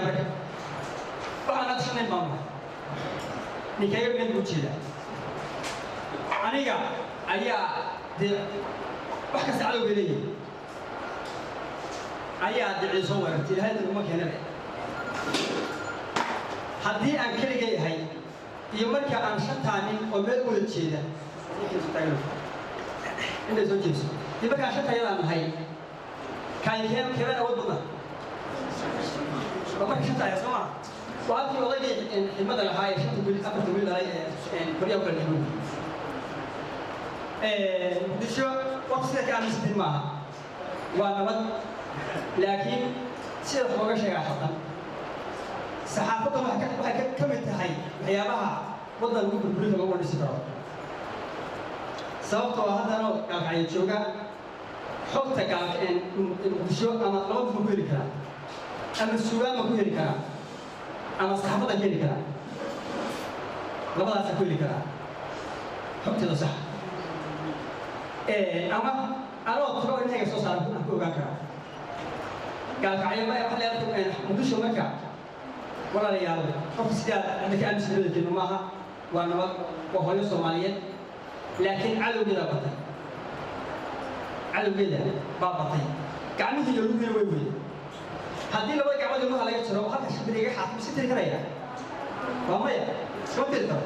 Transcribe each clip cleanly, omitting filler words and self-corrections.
Marka waxaan hadda shan nin baan nahay. Ninkayga meel buu jeedaa. Aniga ayaa dee wax kasta cadowga leeyahay ayaa dicii soo weerartay. Ilaahay uma keenabe. Haddii aan keligay ahay iyo marka aan shantaa nin oo meel u wada jeeda inay soo jeeso iyo markaan shanta yadaan nahay, kaankeen kebeen awood badna waa marka shanta ayaa soo maa. Waa halkii odaygii xigmadda lahaa ee shanta wiil, afarta wiil dhalay ee koryaa u kala dhiibay. Muqdisho waqti sida ka aaminsantiin maaha, waa nabad, laakiin sida wax looga sheegaa khaldan. Saxaafaddan waxay ka mid tahay waxyaabaha waddan lagu burburin karo, lagu dhisi karo, sababtoo ah haddana Gaalkacyo jooga xogta Muqdisho ama laba ma ku heli karaa, ama suugaan ma ku heli karaa, ama saxaafaddan ka heli karaa. Labadaasaan ku heli karaa xogteeda sax, ama anoo tago inayga soo saaran aan ku ogaan karaa. Gaalkacyo ma waxa leedahay Muqdisho. Marka walaalayaal, qofka sidaa hadda ka aaminsan badankeenu maaha. Waa nabad, waa hooyo Soomaaliyeed, laakiin cadowgeeda batay, cadowgeeda baa batay. Gacmihii iyo lugiina way weyday. Haddii labada gacmood lugaha laga jaro, halka shimbir iga xaafo, mise tiri karaya? Waa maya, iskama tiri karo.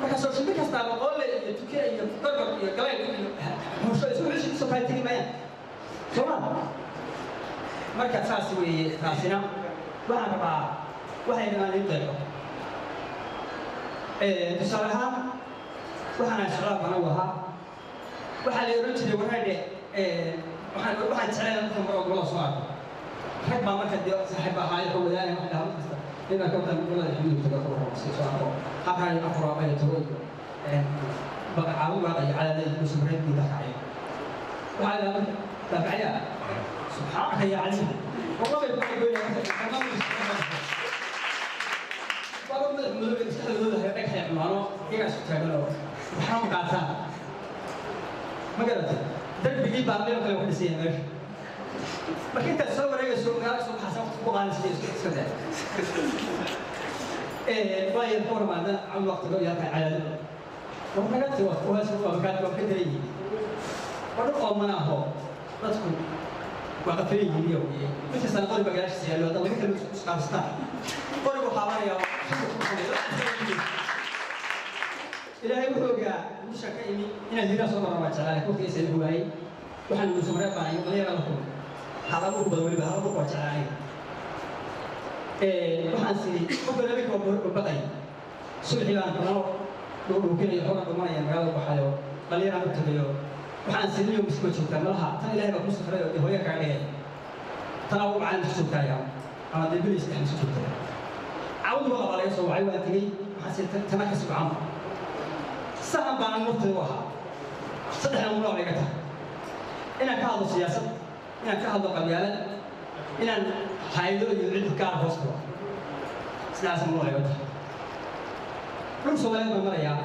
Marka soo shimbir kastaaba qoole iyo tuke iyo gorgor iyo galayl iyo husho isu isu kala tegi maayaan, soo ma? Marka saas weeye. Taasina waxaan rabaa waxay inaan iin qeexo. Tusaale ahaan, waxaan ahay socdaal baan u ahaa. Waxaa la oran jiray wareedhe. Waxaan jeclay marka mar oo gobolada soo arko rag baa marka dee saaxiib ahaa oo wadaanay. Waxay dhahaa markasta inaan ka wadan gobolada Xamduud tago, ka warramo si soo arko halkaa iyo Afuraaba iyo tago iyo Caabu Waaqa iyo Cadaadada iyo Dhuusamareeb iyo Gaalkacyo. Waxaa la dhahaa marka Gaalkacyaa, subxaanaka yaa caliim, wallah bay ku goynayaan. Waa madax madow ee maskaxdooda dhagaxay cunaano, iyagaa isku taagan oo waxaa ma qaataan. Ma garatay? Darbigii baa meel kale ku dhisaya meesha. Marka intaad soo wareegayso, magaala soo baxaysa, waqti ku qaadanaysa iska daa. Waayo ka warmaada cawd waqtiga iyo halkan Cadaadada war naga ti waa waa ka daran yihiin. Waa dhul oomana aho, dadku waa qafilan yihiin. Iyo mid kastana qori baa gadaashiisa yaallo. Hadda laba kale isqaabsataan, qorigu xaabanaya. Ilaahay wuxuu ogaa musha ka imi inaan Hiiraan soo marno. Waa jeclaa, laakiin waqtigiisa la waayey. Waxaan Muusamareeb baan dhalinyara la kulmay, halabuur badan weliba. Halabuurka waa jeclaa aniga. Waxaan siri qofka habeenka waa baqay. Subaxii baan nalo dhuukinayo, xoogan dhumanaya, magaalada baxayo, dhalinyaraan u tagayo. Waxaan siriyo miskoo joogtaa malaha tan Ilaahay baa ku safray oo dee hooya kaga dhigay, tanaa ugu macaan isu joogtaaya ama dee bilis dhex isu joogtaa. Cawd waa baa laga soo wacay, waan tegey. Waxaan siri tana ka sugcan sahan baan naftayda u ahaa. Saddexda mamnuuc iga tahay: inaan ka hadlo siyaasad, inaan ka hadlo qabyaalad, inaan haydo iyo cid gaar hoos tago. Sidaas mamnuuc iga tahay. Dhul Soomaaliyeed baan marayaa,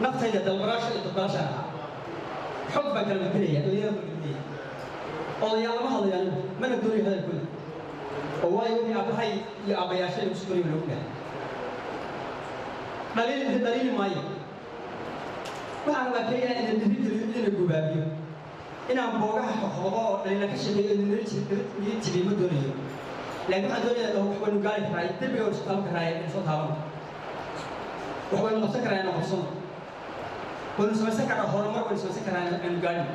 naftayda dalbarasho iyo dadbarashaan ahaa. Xog baan kala gudbinaya, dhalinyarada baan gudbinaya. Odayaal lama hadlayo anigu, mana doonayo hadalkooda, oo waayo wixii aabbahay iyo aabbayaashay lagu suganayo loogu dhahay. Dhaliil dhaliili maayo. Waxaan rabaa keliya inaan dhiirigeliyo, inaan gubaabiyo, inaan boogaha xoqoqo oo dhaliila ka shaqeeyo, niyad jabiyo ma doonayo. Laakiin waxaan doonayaa dhaho: wax waynu gaari karaa, derbiga waynu soo taaban karaa, inaan soo taabano. Wax waynu qabsan karaa, inaan qabsano. Waynu samaysan karnaa horumar, waynu samaysan karaa, aynu gaadhno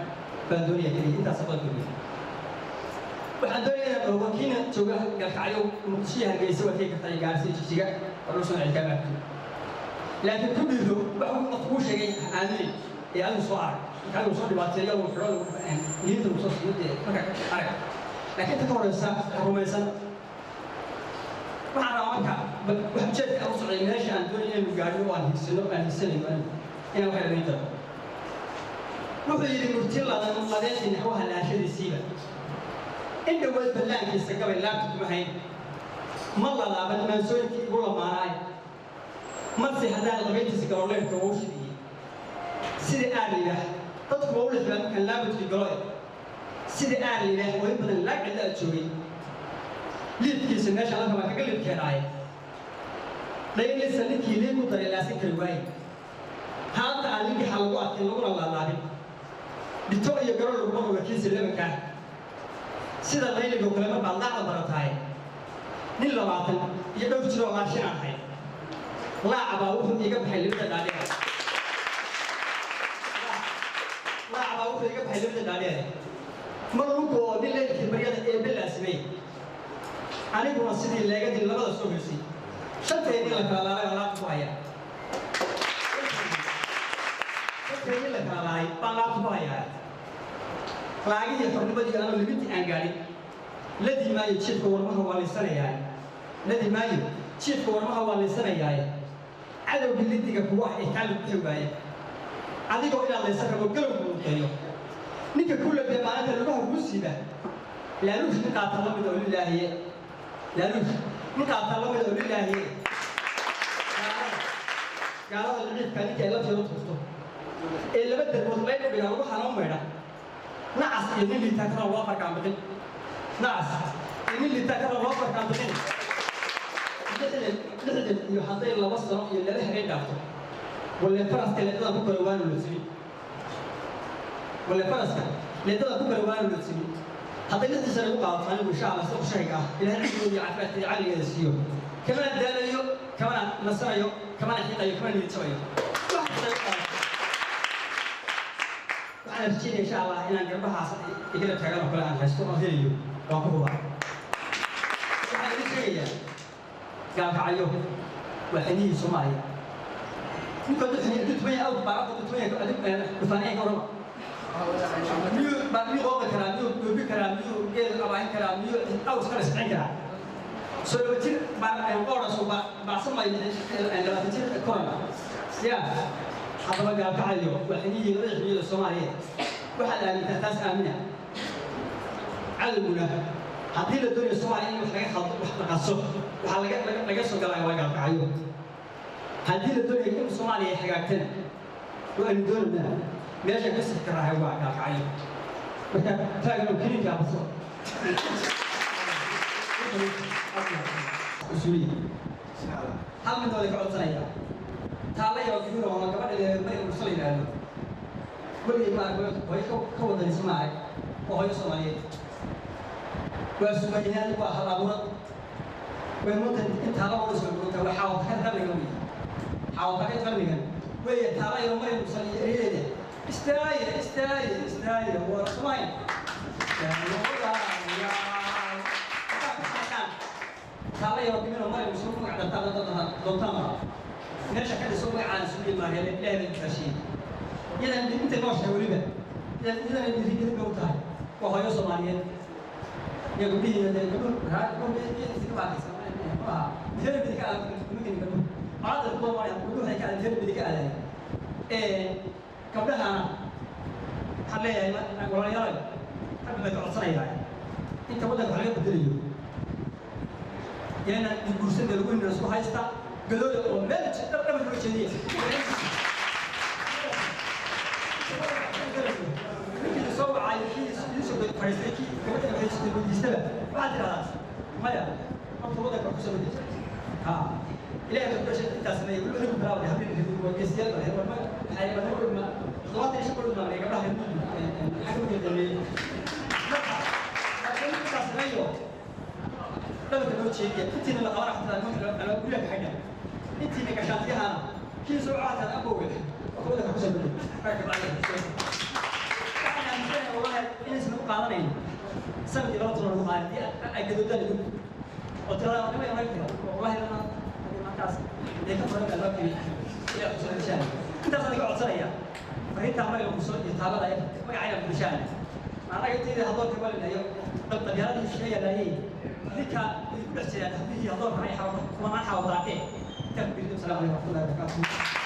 baan doonaya keliya. Intaas baan doonaya. Waxaan doonaya inaan dhaho kiina jooga Galkacyo, Muqdisho iyo Hargeysa waa tegi kartaa, iyo Gaarsi, Jigjiga, waa dhul soo celkaa maagto, laakiin ku dhiiro wax uu qofku kuu sheegay. Aaminin ee adigu soo arag. Marka adigu soo dhibaateeyo, lagu xidho, niyadda lagu soo siiyo, dee marka arag. Laakiin inta ka horeysa ha rumaysan. Waxaan rabaa marka wax ujeedka aan u socday, meesha aan doonay inaynu gaadhno oo aan higsano, aan higsanayo anigu, inaan wax idin daro. Wuxuu yidhi murti ladan ladeedii naxwaha laashadiisiiba in dhowaad ballaankiisa gabay laabta kuma hayn, ma lalaaban maansooyinkii igu lamaanaay, marse haddaan qabayntiisa galoleyrka uu shidiyey sida aar libax dadku waa u lixbaa markaan laabudkii galo eh, sida aar libax oo in badan laag cidla aad joogay, liidkiisa meesha la rabaa kaga libkeenaaye, dhaylisa ninkii liig u daray laasan kari waaye, haanta aan lingaxa lagu adkin laguna laalaabin, dhito iyo garo laguma oga kiisa labankaa, sida layligoo kale mar baad laacda baratahay, nin 20 iyo dhowr jiroo laashinaan ahay, laaca baa wuxuu iiga baxay libada dhaadheer, laaca baa wuxuu iiga baxay libada dhaadheer, mar lugu oo nin leylkii baryada eebbe laasimay, aniguna sidii leegadii labada soo hoysay, shanteedii la kala laalay baan laabta ku hayaa, shanteedii la kala laalay baan laabta ku hayaa. Laagihii xornimadii anoo libintii aan gaadhin, ladi maayo jiifka warmaha waa liisanayaa, ladi maayo jiifka warmaha waa liisanayaaye, cadowgii lidiga kugu ah ee kaa bixi waaye, adigoo inaad laysan rabo galowga luuqeeyo, ninka ku labee maalinta lugaha kuu siiba, laaluush nin qaata la mid oo lilaahiye, laaluush nin qaata la mid oo lilaahiye. Gaalada liciidka ninka ay lafteeda tuurto ee laba darbood layn u dhigaa lugaha noo maydha, nacas iyo nin liitaa kana loo farkaan bixin, nacas iyo nin liitaa kana loo farkaan bixin. 60 iyo hadday 2 sano iyo 2 habeen dhaafto, walle faraska leedada ku kale waanu loodsimin, walle faraska leedada ku kale waanu loodsimin. Hadday 60 sano igu qaadato, anigu insha Allah sida qorshahayga ah, Ilahay cilmigeeda iyo caafimaadka iyo caqligeeda siiyo, kamana daalayo, kamana nasanayo, kamana xiiqayo, kamana niyadjabayo. Wax kasta igu qaadato, waxaan rajeynaya insha Allah inaan garbahaas igala taagan oo kale aan haysto oo helayo, waan ku hubaa. Waxaan idin sheegayaa, Gaalkacyo waa xinihii Soomaaliya. Ninka hadduu tuban yahay awd baarada hadduu tuban yahay dhufaanaya ka warrama, miyuu miyuu qooqi karaa? Miyuu dhoobi karaa? Miyuu geel abaahin karaa? Miyuu aws kala sicin karaa? Soo 2 jir qoodhasu baacsan maayo 20 jir korana ya. Haddaba Gaalkacyo waa xinihii labada xiniyood Soomaaliya. Waxaad aamintaa taas aamina. Cadowguna haddii la doonayo Soomaaliya in wax laga khaldo, wax la qaso, waxaa laga soo galaya waa Gaalkacyo. Haddii la doonayo in Soomaaliya hagaagtana, oo aynu doonaynaa, meesha ka sixi karaahay waa Gaalkacyo. Marka taagan oo keliinka baso usuliya, hal mid waa ka codsanaya, taalla yaroo kibir oo gabadha Maryam Mursal la yidhaahdo, weligay ma arag hooyo ka wadanaysa, ma arag oo hooyo Soomaaliyeed. Waa sugayaal, waa hal abuurad, way munta in taala loo soo gurta. Waa xaawataka qarnigan wey, xaawataka qarnigan weeye. Taala yaroo Maryam Mursal iyo erayadeeda, istaaye, istaaye, istaaye, waa samayn walaalayaal. Taala yaroo kibir oo Maryam Mursal ku magac dartaa doontaa mara meesha ka dhiso, magacaan suuliya maariyale, Ilaahay baa kaashiye. Iyadan intay nooshahay weliba iyadana dhiirigelin bay u tahay. Waa hooyo Soomaaliyeed iyo gabdhihiina dee gabdhuhu iska baakaysa maaha, heer bidi ka aad kuma keni gabdhuhu colaadda kuwa maraya, gabdhuhu waxay ka aadeen heer bidi ka aadayen. Gabdhahana waxaan leeyahay, walaalayaal, rabbi bay ka codsanayaa inta waddanka wax laga bedelayo yaana guursan lagu hinna isku haysta gadooda oo meel dhabar loo jeediya. Ninkii soo wacay, kii idin soo fadhiistay, kii gabadha waxay weydiistaba, waxaad tidhahdaa maya, horta waddanka wax kusoo bedesha. Ha, Ilaahay baa ku dhashay intaas sameeyey. Weliba anigu bilaawday habeen waa geesiyaal baa war ma waxay baa dhigma 75 ku dhigma gabdhaha xagga markay dhameeyey. Marka intaas sameeyo, dhabarka loo jeediya, intiina la qabana xataa guryaha ka xidha, intiina gashaantiyahana kii soo wacaa abowga waddanka kusoo bedel. Waxaan aaminsanahay wallahi inaysan u qaadanayn sanadkii 2 toban lagu qaaday haddii ay gadoodaan idinku oo tirada nima ragta, wallahi lama markaas dee ka furan albaabkii ilaa kusoo heshaan. Intaasaan iga codsanaya. Fariintaa mariga muso iyo taabada ay magacayna bulshaan annaga intayda hadoorka walinayo qabyaaladii sheegaya laayay idinka idinku dhex jiraan hablihii hadoorka ay kumanaan xawadaaqee intaa ku biiriyo. Asalaamu calaykum waraxmatullahi wabarakaatu.